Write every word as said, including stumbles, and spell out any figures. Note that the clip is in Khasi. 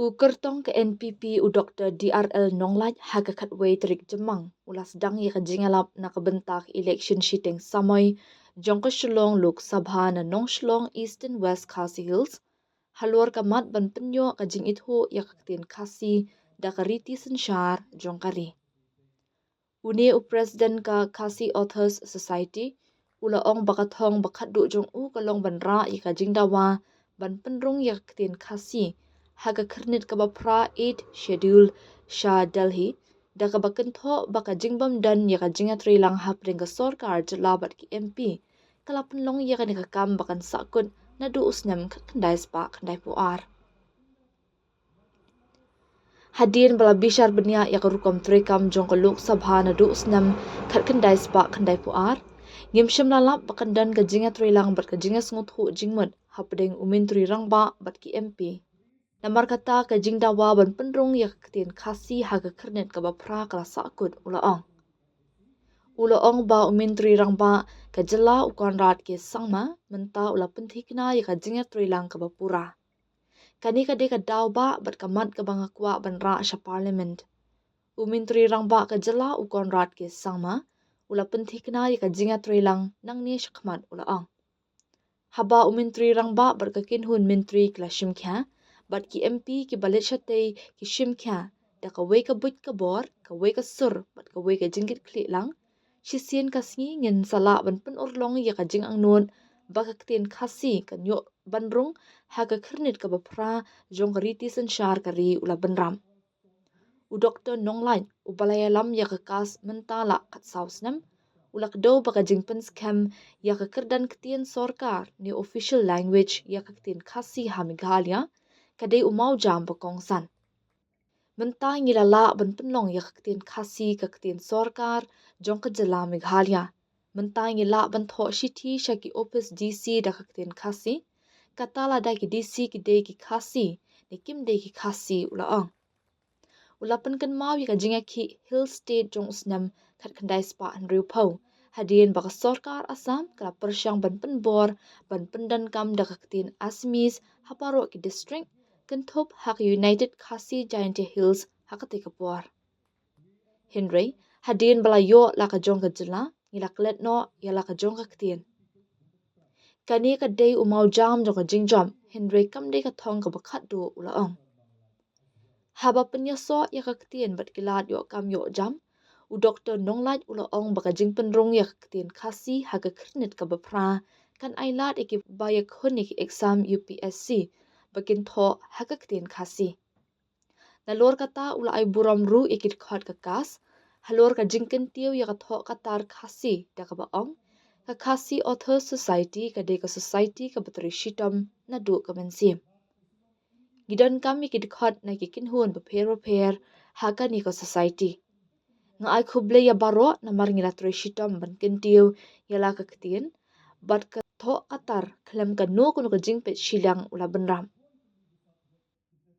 U kyrtong ka N P P u Doktor D R L Nonglait ha ka khatwei tarik Jymmang u la sdang ïa ka jingïalap na ka bynta ka election shiteng samoi jong ka Shillong Lok Sabha na Nongshillong Eastern West Khasi Hills halor ka mat ban pynïoh ka jingithuh ïa ka ktien Khasi da ka riti synshar jong ka ri. Une u president ka Khasi Authors Society u la ong ba ka thong ba khatduh jong u ka long ban rah ïa ka jingdawa ban pynrung ïa ka ktien Khasi ha ka khyrnit kaba phra, eighth schedule, sha Delhi, da kaba kynthoh ba ka jingbym don ïa ka jingïatreilang hapdeng ka sorkar jylla bad ki M P ka la pynlong ïa kane ka kam ba kan sahkut naduh u snem khatkhyndai spah khyndaiphew ar. Hadien ba la bishar bniah ïa ka rukom treikam jong ka Lok Sabha naduh u snem khatkhyndai spah khyndaiphew ar, ngim shym la lap ba kan don ka jingïatreilang bad ka jingïasngewthuh jingmut hapdeng u Myntri Rangbah bad ki M P. Namar kata ka jingdawa ban pynrung ïa ka ktien Khasi ha ka khyrnit kaba phra ka la sahkut, u la ong. U la ong ba u Myntri Rangbah ka jylla u Conrad K Sangma mynta u la pynthikna ïa ka jingïatreilang kaba pura. Kane ka dei ka daw ba bad ka mat kaba nga kwah ban rah sha Parliament. U Myntri Rangbah ka jylla u Conrad K Sangma u la pynthikna ïa ka jingïatreilang nangne shakhmat, u la ong. Haba u Myntri Rangbah bad ka kynhun myntri ki la shim khia bad ki M P kiba leit shatei ki shim khia da kawei ka buit ka bor, kawei ka sur bad kawei ka jingkitkhlieh lang, shisien ka sngi ngin sa lah ban pynurlong ïa ka jingangnud ba ka ktien Khasi kan ïoh ban rung ha ka khyrnit kaba phra jong ka riti synshar ka ri, u la bynrap. U Doktor Nonglait uba la ïalam ïa ka KAS mynta la khatsaw snem u la kdew ba ka jingpynskhem ïa ka kyrdan ktien sorkar ne official language ïa ka ktien Khasi ha Meghalaya ka dei u mawjam ba kongsan. Mynta ngi la lah ban pynlong ïa ka ktien Khasi ka ktien sorkar jong ka jylla Meghalaya. Mynta ngi lah ban thoh shithi sha ki ophis D C da ka ktien Khasi, kata lada ki D C ki dei ki Khasi ne kim dei ki Khasi, u la ong. U la pynkynmaw ïa ka jingïakhih Hill State jong u snem khatkhyndai spah hynriewphew hadien ba ka sorkar Assam ka la pyrshang ban pynbor ban pyndonkam da ka ktien Assamese ha baroh ki district, kynthup ha ka United Khasi Jaintia Hills ha katei ka por. Hynrei hadien ba la ïoh la ka jong ka jylla ngi la klet noh ïa la ka jong ka ktien. Kane ka dei u mawjam jong ka jingjop hynrei kam dei ka thong kaba khatduh, u la ong. Haba pynïasoh ïa ka ktien bad ki lad ïoh kam ïoh jam, u Doktor Nonglait u la ong ba ka jingpynrung ïa ka ktien Khasi ha ka khyrnit kaba phra kan ailad ïa kiba ïakhun ïa ki exam U P S C ba kin thoh ha ka ktien Khasi. Nalor kata u la ai burom ruh ïa ki dkhot ka KAS halor ka jingkyntiew ïa ka thoh ka tar Khasi da kaba ong ka Khasi Authors Society ka dei ka society kaba trei shitom naduh ka mynsiem. Ngi donkam ïa ki dkhot na ki kynhun bapher bapher ha kane ka society. Nga ai khublei ïa baroh namar ngi la trei shitom ban kyntiew ïa la ka ktien bad ka thoh ka tar khlem kano kano ka jingpeit shiliang, u la bynrap.